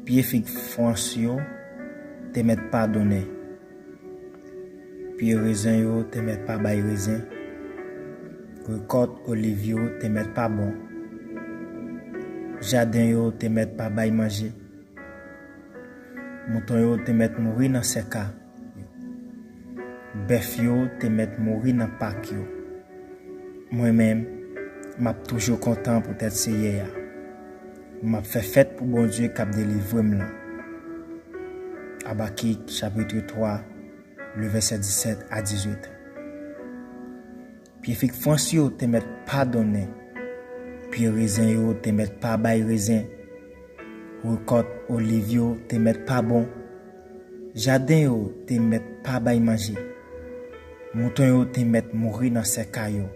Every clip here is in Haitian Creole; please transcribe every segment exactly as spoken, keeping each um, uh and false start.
Pye fig frans yo te mèt pa donnen. Pye rezen yo te mèt pa bay rezen. Rekòt oliv yo te mèt pa bon. Jaden yo te mèt pa bay manje. Mouton yo te mèt mouri nan sèka. Bèf yo te mèt mouri nan pak yo. Mwen menm, m ap toujou kontan poutèt Seyè a. M ap fè fèt pou Bondye k ap delivre m lan. Abakik, chapit twa, le vèsè disèt a dizuit. Pye fig frans yo te mèt pa donnen. Pye rezen yo te mèt pa bay rezen. Rekòt oliv yo te mèt pa bon. Jaden yo te mèt pa bay manje. Mouton yo te mèt mouri nan sèka yo.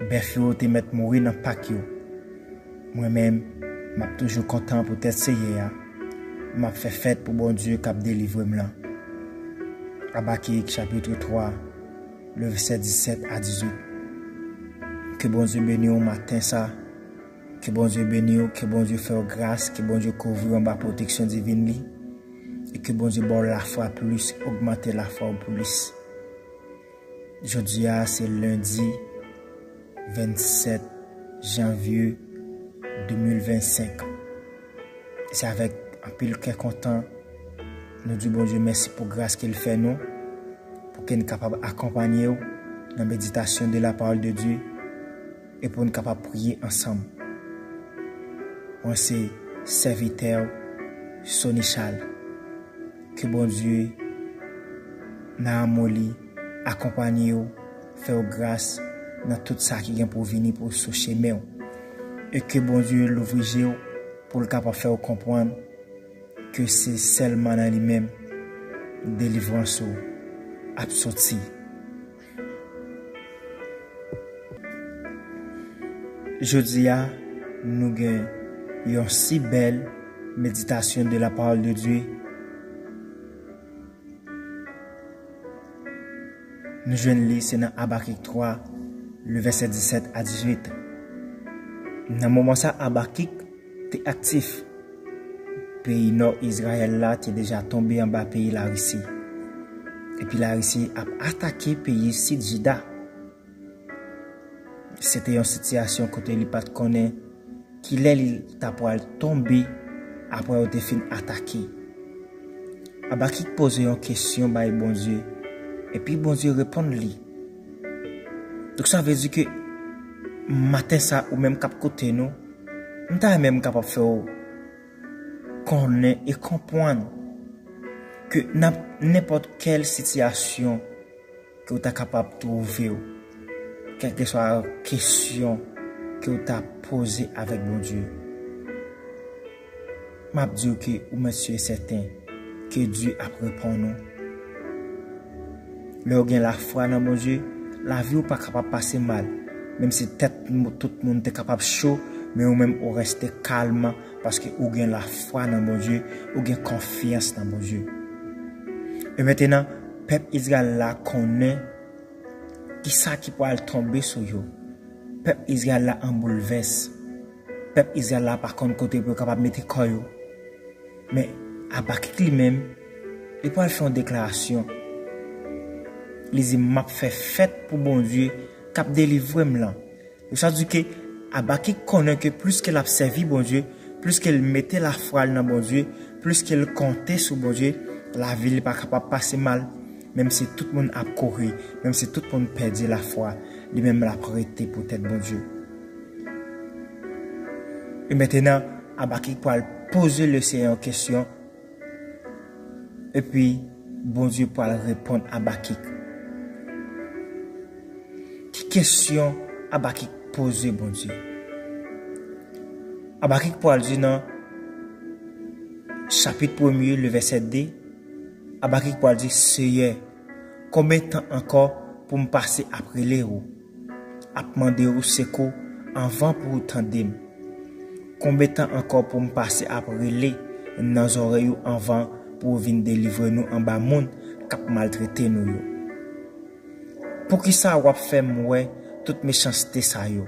Bèf yo te mèt mouri nan pak yo. Mwen menm, m ap toujou kontan poutèt Seyè a. M ap fè fèt pou Bondye k ap delivre m lan. Abakik, chapit twa, le vèsè disèt a dizuit. Ke Bondye beni w maten sa. Ke Bondye beni w, ke Bondye fè w gras, ke Bondye kouvri w anba pwoteksyon divin li. E ke Bondye ba w lafwa plis, ogmante lafwa w plis. Jodi a, se lendi vennsèt janvye de mil vennsenk. Se avèk anpil kè kontan nou di Bondye mèsi pou gras ke l fè nou, pou ke n kapab akonpanye w nan meditasyon de la parole de Dieu e pou n kapab priye ansanm. Mwen se sèvitè w, Sony Charles. Ke Bondye, nan amou li, akonpanye w, fè w gras nan tout sa ki gen pou vini pou sou chemen w. E ke Bondye louvri je w pou l kapab fè w konprann ke se sèlman nan li menm delivrans ou ap soti. Jodi a, nou gen yon si bèl meditasyon de la parole de Dieu. Nou jwenn li, se nan Abakik twa, le vèsè disèt a dizuit. Nan moman sa, Abakik te aktif. Peyi nò Izrayèl la te deja tonbe anba peyi Larisi. Epi Larisi ap atake peyi sid Jida. Se te yon sitiyasyon kote li pa t konnen kilè li ta pral tonbe apre yo te fin atake. Abakik poze yon kesyon bay Bondye, epi Bondye reponn li. Donk, sa vle di ke maten sa, ou menm k ap koute nou, m ta renmen m kapab fè w konnen e konprann ke nan nenpòt kèl sitiyasyon ke w ta kapab twouve w, kèlkeswa kesyon ke w ta poze avèk Bondye, m ap di w ke ou mèt si e sèten ke Dye ap reponn ou. Lè w gen lafwa nan Bondye, lavi w pa kapab pase mal. Menm si tèt mou-, tout moun te kapab cho, men ou menm ou reste kalm paske ou gen lafwa nan Bondye, ou gen konfyans nan Bondye. E mentenan, pèp Izrayèl la konnen kisa ki pral tonbe sou yo. Pèp Izrayèl la an boulvès. Pèp Izrayèl la pa konn kote pou yo kapab mete kò yo. Men Abakik li menm, li pral fè yon deklarasyon. Li di, "M ap fè fèt pou Bondye k ap delivre m lan." Sa vle di ke Abakik konnen ke plis ke l ap sèvi Bondye, plis ke l mete lafwa l nan Bondye, plis ke l konte sou Bondye, lavi li pa kapab pase mal. Menm si tout moun ap kouri, menm si tout moun pèdi lafwa, li menm l ap rete poutèt Bondye. E mentenan, Abakik pral poze Lesenyè yon kesyon, epi Bondye pral reponn Abakik. Ki kesyon Abakik poze Bondye? Abakik pral di nan chapit premye, le vèsè de, Abakik pral di, "Seyè, konbyen tan ankò pou m pase ap rele w, ap mande w sekou anvan pou w tande m? Konbyen tan ankò pou m pase ap rele nan zòrèy ou anvan pou w vin delivre nou anba moun k ap maltrete nou yo? Poukisa w ap fè m wè tout mechanste sa yo?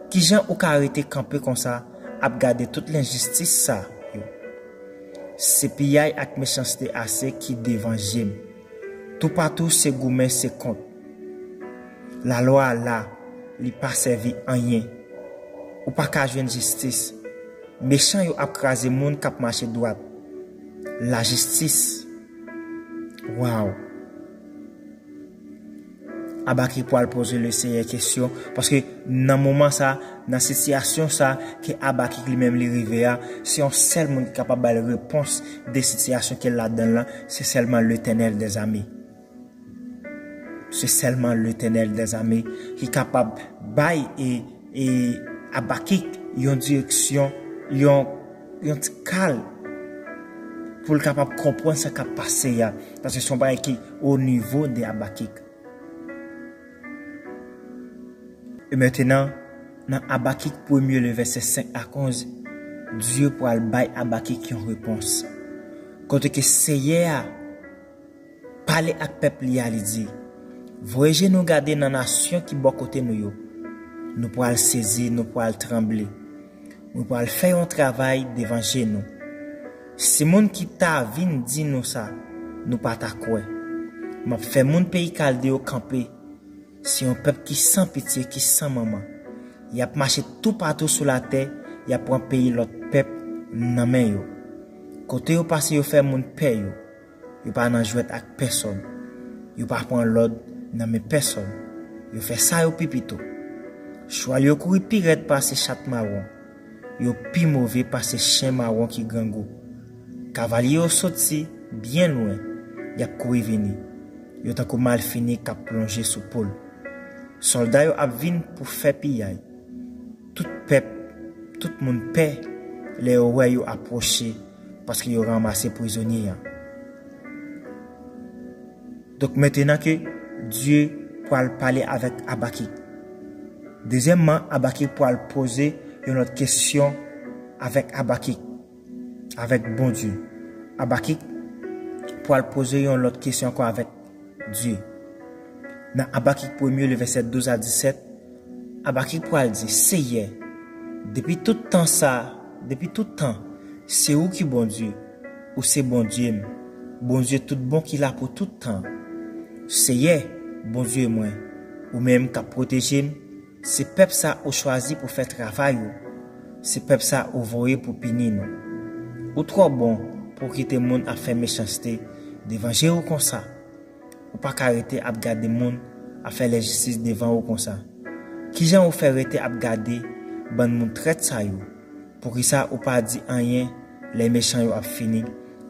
Kijan ou ka rete kanpe konsa ap gade tout lenjistis sa yo?" Se piyay ak mechanste ase ki devan je m. Toupatou se goumen, se kont. Lalwa a la, li pa sèvi anyen. Ou pa ka jwenn jistis. Mechan yo ap kraze moun k ap mache dwat. Lajistis. Waw. Abakik pral poze Leseyè kesyon, paske nan moman sa, nan sitiyasyon sa ke Abakik li menm li rive a, se yon sèl moun ki kapab ba l repons de sitiyasyon ke l ladan l lan, se sèlman Letènèl dèzame. Se sèlman Letènèl dèzame ki kapab bay e, e Abakik yon direksyon, yon, yon ti kal pou l kapab konprann sa k ap pase a, paske se yon bagay ki o nivo de Abakik. E mentenan, nan Abakik premye, le vèsè senk ak onz, Dye pral bay Abakik yon repons. Kote ke Seyè a pale ak pèp li a, li di, voye je nou gade nan nasyon ki bò kote nou yo. Nou pral sezi, nou pral tranble. Mwen pral fè yon travay devan je nou. Si moun ki ta vin di nou sa, nou pa ta kwè. M ap fè moun peyi Kalde yo kanpe. Se yon pèp ki san pitye, ki san manman. Y ap mache toupatou sou latè, y ap pran peyi lòt pèp nan men yo. Kote yo pase, yo fè moun pè yo. Yo pa nan jwèt ak pèsòn. Yo pa pran lòd nan men pèsòn. Yo fè sa yo pi pito. Chwal yo kouri pi rèd pase chat mawon. Yo pi move pase chen mawon ki grangou. Kavalye yo soti byen lwen. Y ap kouri vini. Yo tankou malfini k ap plonje sou poul. Sòlda yo ap vin pou fè piyay. Tout pèp, tout moun pè lè yo wè yo apwoche, paske yo ranmase prizonye a. Donk, mentenan ke Dye pral pale avèk Abakik. Dezyèmman, Abakik pral poze yon lòt kesyon avèk Abakik, avèk Bondye. Abakik pral poze yon lòt kesyon ankò avèk Dye. Nan Abakik premye, le vèsè douz a disèt, Abakik pral di, Seyè, depi tout tan sa, depi tout tan, se ou ki Bondye, ou se Bondye m, Bondye tout bon ki la pou tout tan. Seyè, Bondye mwen, ou menm k ap pwoteje m, se pèp sa ou chwazi pou fè travay ou, se pèp sa ou voye pou pini nou. Ou twò bon pou kite moun ap fè mechanste devan je ou konsa. Ou pa ka rete ap gade moun ap fè lenjistis devan ou konsa. Kijan ou fè rete ap gade bann moun trèt sa yo? Poukisa ou pa di anyen lè mechan yo ap fini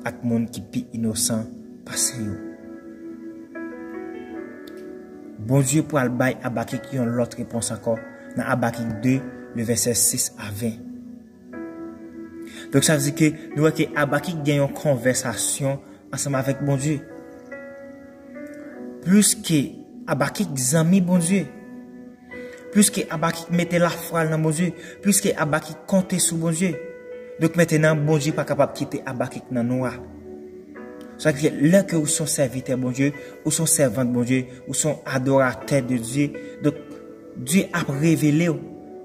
ak moun ki pi inosan pase yo? Bondye pral bay Abakik yon lòt repons ankò nan Abakik de, le vèsè sis a ven. Donk, sa vle di ke nou wè ke Abakik gen yon konvèsasyon ansanm avèk Bondye. Plis ke Abakik zanmi Bondye, plis ke Abakik mete lafwa l nan Bondye, plis ke Abakik konte sou Bondye. Donk, mentenan, Bondye pa kapab kite Abakik nan nwa. Sa vle di, lè ke ou se yon sèvitè Bondye, ou se yon sèvant Bondye, ou se yon adoratè de Dye, donk, Dye ap revele w.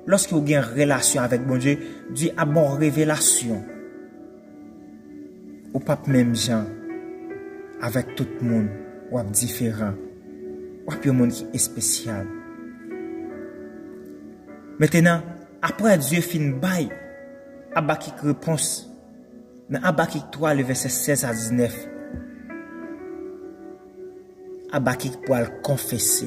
Lòske ou gen relasyon avèk Bondye, Dye ap ba w revelasyon. Ou p ap menm jan avèk tout moun, w ap diferan. W ap yon moun ki espesyal. Mentenan, apre Dye fin bay Abakik repons, nan Abakik twa, le vèsè sèz a diznèf, Abakik pral konfese.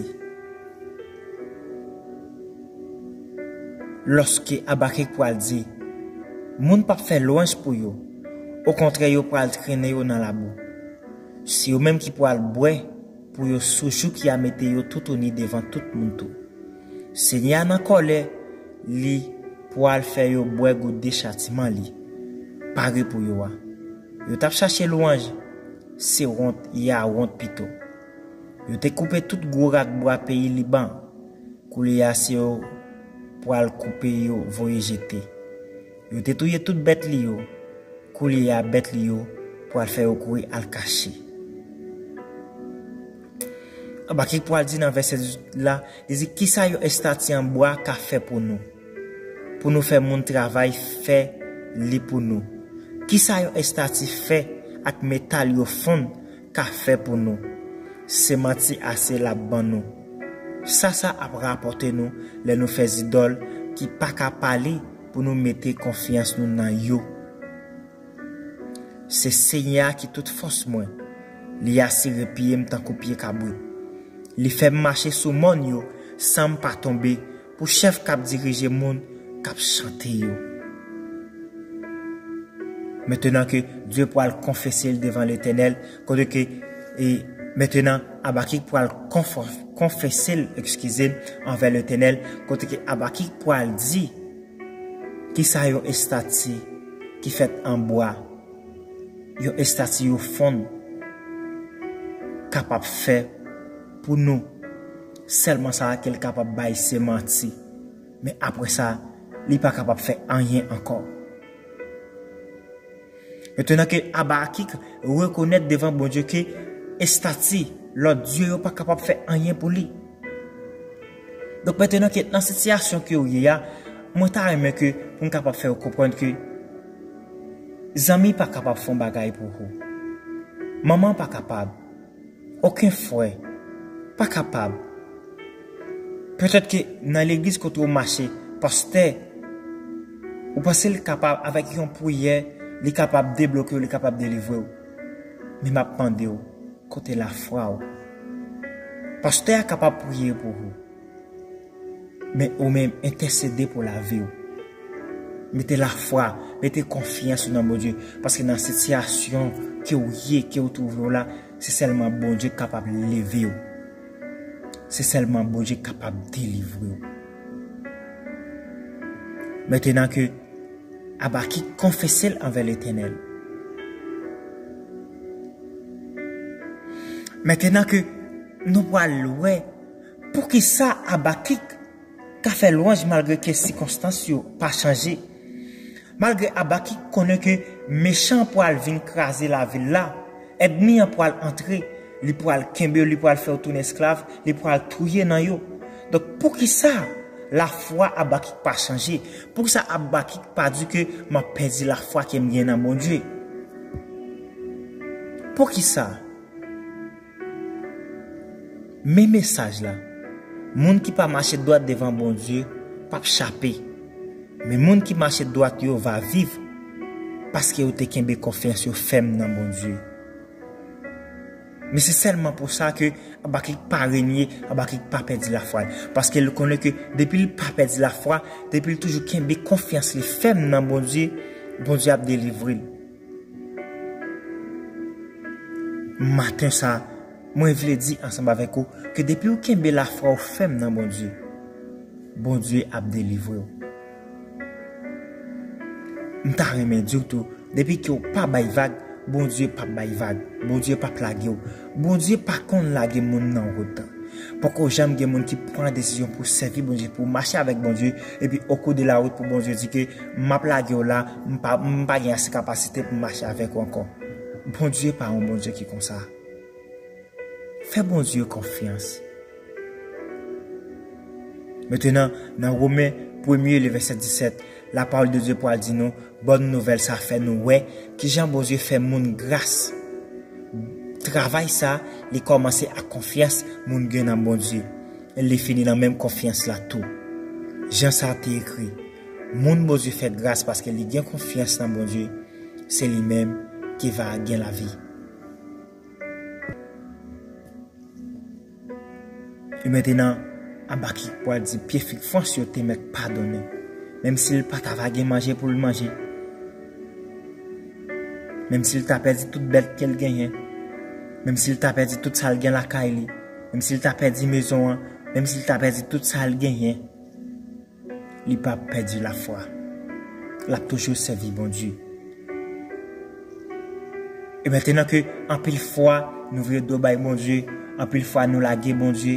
Lòske Abakik pral di, moun p ap fè lwanj pou yo, okontrè, yo pral trennen yo nan labou. Se yo menm ki pral bwè pou yo sou jouk y a mete yo toutouni devan tout moun tou. Senyè a nan kòlè, li pral fè yo bwè gode chatiman li pare pou yo a. Yo t ap chache lwanj, se wont, y a wont pito. Yo te koupe tout gwo rak bwa peyi Liban, koulye a se yo pral koupe yo voye jete. Yo te touye tout bèt li yo, koulye a bèt li yo pral fè yo kouri al kache. Abakik pral di nan vèsè dizuit la, li di, kisa yon estati an bwa ka fè pou nou? Pou nou fè moun travay fè li pou nou. Kisa yon estati fè ak metal yo fonn ka fè pou nou? Se manti ase l ap ban nou. Sa sa ap rapòte nou lè nou fè zidòl ki pa ka pale pou nou mete konfyans nou nan yo. Se Senyè a ki tout fòs mwen. Li asire pye m tankou pye kabrit. Li fè m mache sou mòn yo san m pa tonbe, pou chèf k ap dirije moun k ap chante yo. Mentenan ke Dye pral konfese l devan Letènèl, kote ke, e, mentenan Abakik pral konf-, konfese l, eskize m, anvè Letènèl, kote ke Abakik pral di, kisa yon estati ki fèt an bwa, yon estati yo fonn kapab fè pou nou? Sèlman sa ke l kapab bay se manti. Men apre sa, li pa kapab fè anyen ankò. Mentenan ke Abakik rekonèt devan Bondye ke estati, lòt dye yo pa kapab fè anyen pou li. Donk, mentenan ke nan sitiyasyon ke w ye a, mwen ta renmen ke pou m kapab fè w konprann ke zanmi pa kapab fè yon bagay pou ou. Manman pa kapab. Okenn frè pa kapab. Petèt ke nan legliz kote w mache, pastè, ou panse l kapab, avèk yon priyè, li kapab debloke w, li kapab delivre w. Men m ap mande w, kote lafwa w? Pastè a kapab priye pou ou. Men ou menm, entèsede pou lavi w. Mete lafwa, mete konfyans ou nan Bondye. Paske nan sitiyasyon ke w ye, ke w twouve w la, se sèlman Bondye k kapab leve w. Se sèlman Bondye k kapab delivre w. Mentenan ke Abakik konfese l anvè Letènèl. Mentenan ke nou pral wè poukisa Abakik ka fè lwanj malgre ke sikonstans yo pa chanje. Malgre Abakik konnen ke mechan an pral vin kraze lavil la, ènmi an pral antre, li pral kenbe yo, li pral fè yo tounen esklav, li pral touye nan yo. Donk, poukisa lafwa Abakik pa chanje? Poukisa Abakik pa di ke m ap pèdi lafwa ke m gen nan Bondye? Poukisa? Men mesaj la. Moun ki pa mache dwat devan Bondye p ap chape. Men moun ki mache dwat yo va viv, paske yo te kenbe konfyans yo fèm nan Bondye. Men se sèlman pou sa ke Abakik pa renye, Abakik pa pèdi lafwa l. Paske l konnen ke depi l pa pèdi lafwa, depi l toujou kenbe konfyans li fèm nan Bondye, Bondye ap delivre l. Maten sa, mwen vle di ansanm avèk ou ke depi w kenbe lafwa w fèm nan Bondye, Bondye ap delivre w. M ta renmen di w tou, depi ke w pa bay vag, Bondye p ap bay vag. Bondye p ap lage w. Bondye pa konn lage moun nan wout. Poko janm gen moun ki pran desizyon pou sèvi Bondye, pou mache avèk Bondye, epi okou de la wout pou Bondye di ke m ap lage w la, m pa, m pa gen ase kapasite pou m mache avèk ou ankò. Bondye pa yon Bondye ki konsa. Fè Bondye konfyans. Mentenan, nan Women premye, le vèsè disèt, lapawòl de Dye pral di nou, bòn nouvèl sa fè nou wè kijan Bondye fè moun gras. Travay sa, li kòmanse ak konfyans moun gen nan Bondye. Li fini nan menm konfyans la tou. Jan sa te ekri, moun Bondye fè gras paske li gen konfyans nan Bondye, se li menm ki va gen lavi. E mentenan, Abakik pral di pye fig fwans yo te mèt padonnen. Menm si l pa ta va gen manje pou l manje. Menm si l ta pèdi tout bèt ke l genyen. Menm si l ta pèdi tout sa l gen lakay li. Menm si l ta pèdi mezon an. Menm si l ta pèdi tout sa l genyen. Li p ap pèdi lafwa. L ap toujou sèvi Bondye. E mentenan ke anpil fwa nou vire do bay Bondye, anpil fwa nou lage Bondye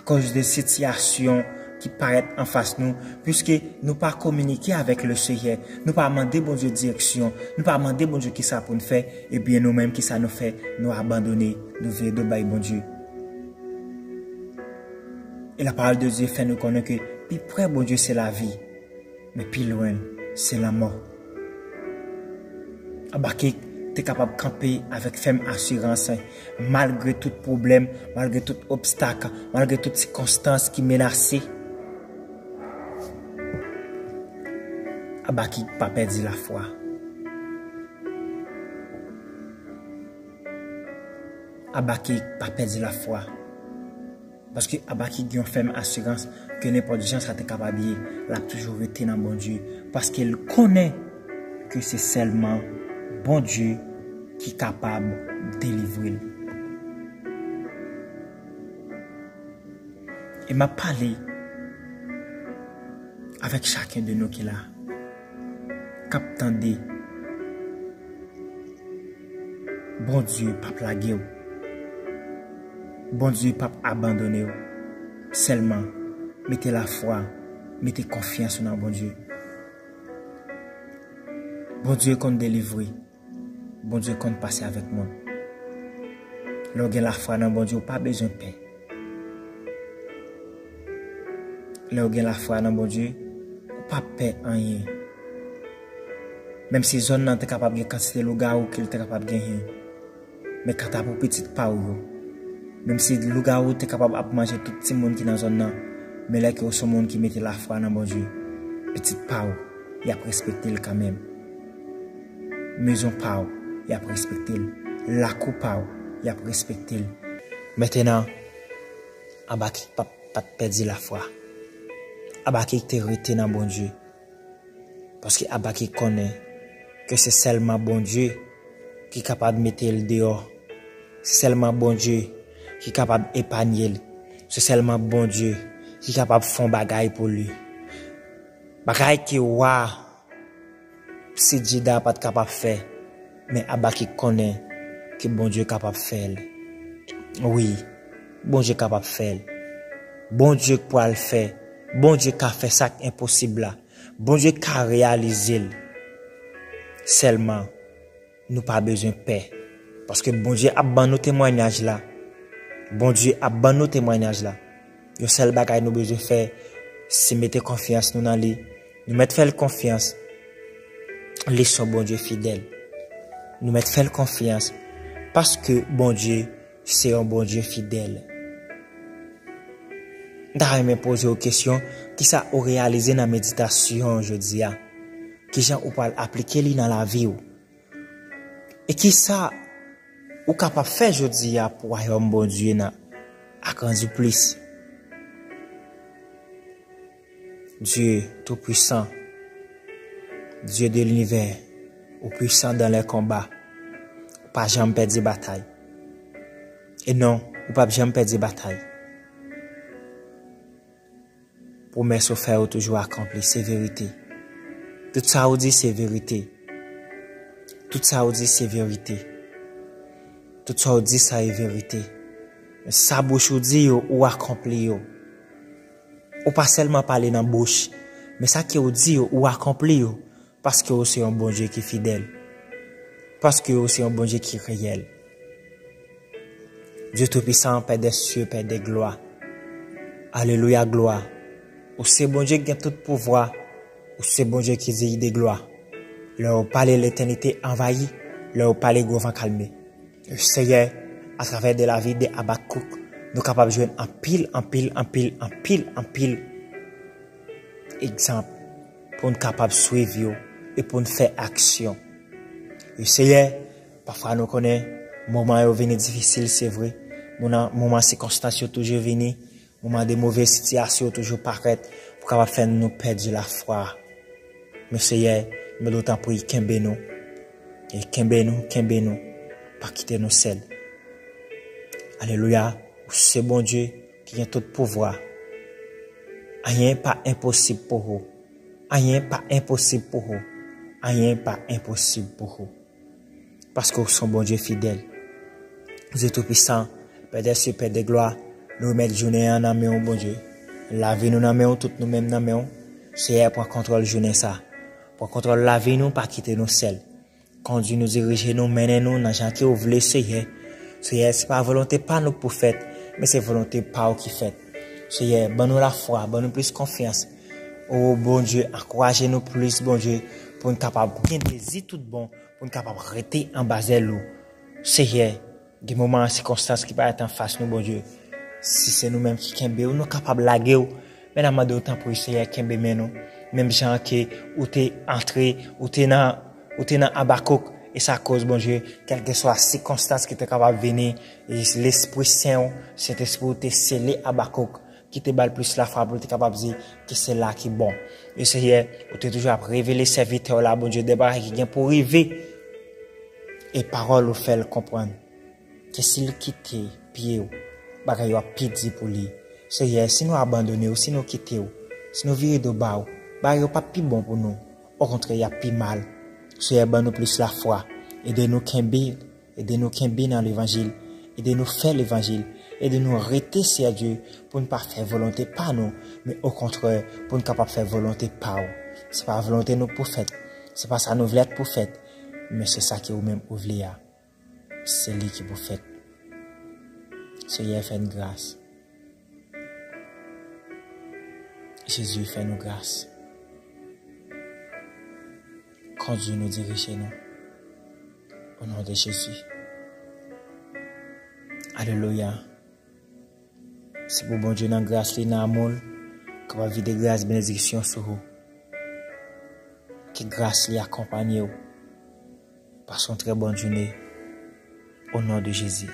akoz de sitiyasyon ki parèt anfas nou, piske nou pa kominike avèk le Senyè, nou pa mande Bondye direksyon, nou pa mande Bondye kisa pou n fè, ebyen nou menm kisa nou fè, nou abandone, nou vire do bay Bondye. E lapawòl de Dye fè nou konnen ke pi pre Bondye se lavi, men pi lwen l se lanmò. Abakik te kapab kanpe avèk fèm asirans, malgre tout pwoblèm, malgre tout obstak, malgre tout sikonstans ki menase. Abakik pa pèdi lafwa. Abakik pa pèdi lafwa. Paske Abakik gen yon fèm asirans ke nenpòt jan sa te kapab ye, l ap toujou rete nan Bondye. Paske l konnen ke se sèlman Bondye ki kapab delivre l. E m ap pale avèk chaken de nou ki la, k ap tande. Bondye p ap lage w. Bondye p ap abandone w. Sèlman, mete lafwa, mete konfyans ou nan Bondye. Bondye konn delivre. Bondye konn pase avèk moun. Lè w gen lafwa nan Bondye, ou pa bezwen pè. Lè w gen lafwa nan Bondye, ou p ap pè anyen. Menm si zòn nan te kapab gen kantite lougawou ke l te kapab genyen, men kanta pou pitit pa w yo, menm si lougawou te kapab ap manje tout timoun ki nan zòn nan, men lè ke w se yon moun ki mete lafwa nan Bondye, pitit pa w, y ap respekte l kanmenm. Mezon pa w, y ap respekte l. Lakou pa w, y ap respekte l. Mentenan, Abakik pa, pa t pèdi lafwa. Abakik te rete nan Bondye. Paske Abakik konnen ke se sèlman Bondye ki kapab mete l deyò. Se sèlman Bondye ki kapab epanye l. Se sèlman Bondye ki kapab fè yon bagay pou li. Bagay ke wa Sidjida pa t kapab fè, men Abakik konnen ke Bondye kapab fè l. Wi, Bondye kapab fè l. Bondye k pral fè, Bondye ka fè sa k enposib la. Bondye ka reyalize l. Sèlman, nou pa bezwen pè. Paske Bondye ap ban nou temwayaj la. Bondye ap ban nou temwayaj la. Yon sèl bagay nou bezwen fè, se mete konfyans nou nan li. Nou mèt fè l konfyans. Li se yon Bondye fidèl. Nou mèt fè l konfyans. Paske Bondye se yon Bondye fidèl. M ta renmen poze w kesyon, kisa ou reyalize nan meditasyon jodi a? Kijan ou pral aplike li nan lavi w? E kisa ou kapab fè jodi a pou wayòm Bondye nan agrandi plis? Dieu Tout-Puissant, Dieu de l'univers, ou puissant dans les combats. Ou pa janm pèdi batay. E non, ou p ap janm pèdi batay. Pwomès ou fè yo toujou akonpli, se verite. Tout sa ou di, se verite. Tout sa ou di, se verite. Tout sa ou di, sa e verite. Sa bouch ou di yo, ou akonpli yo. Ou pa sèlman pale nan bouch, men sa ke ou di yo, ou akonpli yo. Paske ou se yon Bondye ki fidèl. Paske ou se yon Bondye ki reyèl. Dieu Tout-Puissant, Père des cieux, Père de gloire. Alelouya, glwa. Ou se Bondye ki gen tout pouvwa. Ou se Bondye ki diy de glwa. Lè ou pale, letènite anvayi. Lè ou pale, gwo van kalme. Seyè, atravè de lavi de Abakouk, nou kapab jwenn anpil, anpil, anpil, anpil, anpil egzanp pou n kapab swiv yo e pou n fè aksyon. E Seyè, pafwa nou konnen moman yo vini difisil, se vre. Moman, moman sikonstans yo toujou vini, moman de move sitiyasyon yo toujou parèt pou kapab fè nou pèdi lafwa. Men Seyè, nou do tanpri kenbe nou. E kenbe nou, kenbe nou. Pa kite nou sèl. Alelouya, ou se Bondye ki gen tout pouvwa. Anyen pa enposib pou ou. Anyen pa enposib pou ou. Anyen pa enposib pou ou. Paske ou se yon Bondye fidèl. Dieu Tout-Puissant, Père des cieux, Père de gloire, nou remèt jounen an nan men w, Bondye. Lavi nou nan men w, tout nou menm nan men w. Seyè, pran kontwòl jounen sa. Pran kontwòl lavi nou, pa kite nou sèl. Kondui nou, dirije nou, mennen nou nan jan ke w vle, Seyè. Seyè, se pa volonte pa nou k pou fèt, men se volonte pa w ki fèt. Seyè, ban nou lafwa, ban nou plis konfyans. O Bondye, ankouraje nou plis, Bondye, pou n kapab gen dezi tout bon, pou n kapab rete anba zèl ou. Seyè, gen moman an sikonstans ki parèt anfas nou, Bondye. Si se nou menm ki kenbe w, nou kapab lage w. Men n ap mande w, tanpri, Seyè, kenbe men nou. Menm jan ke ou te antre, ou te nan, ou te nan Abakouk, e sa koz, Bondye, kèlkeswa sikonstans ki te kapab vini, e Lespri Sen w, Sentespri w te sele Abakouk, ki te ba l plis lafwa pou l te kapab di ke se la ki bon. E Seyè, ou te toujou ap revele sèvitè w la, Bondye, de bagay ki gen pou rive. E pawòl ou fè l konprann ke si l kite pye w, bagay yo ap pi di pou li. Seyè, si nou abandone w, si nou kite w, si nou vire do ba w, bagay yo p ap pi bon pou nou. Okontrè, y ap pi mal. Seyè, ban nou plis lafwa. Ede nou kenbe Ede nou kenbe nan levanjil. Ede nou fè levanjil. Ede nou rete, Seyè Dye, pou n pa fè volonte pa nou, men okontrè, pou n kapab fè volonte pa w. Se pa volonte nou k pou fèt. Se pa sa nou vle k pou fèt. Men se sa ke ou menm ou vle a. Se li ki pou fèt. Seyè, fè n gras. Jezi, fè nou gras. Kondui nou, dirije nou. O non de Jezi. Alelouya. Se pou Bondye nan gras li, nan amou l, kapab vide gras, benediksyon sou ou. Ke gras li akonpanye w. Pase yon trè bòn jounen. O non de Jezi.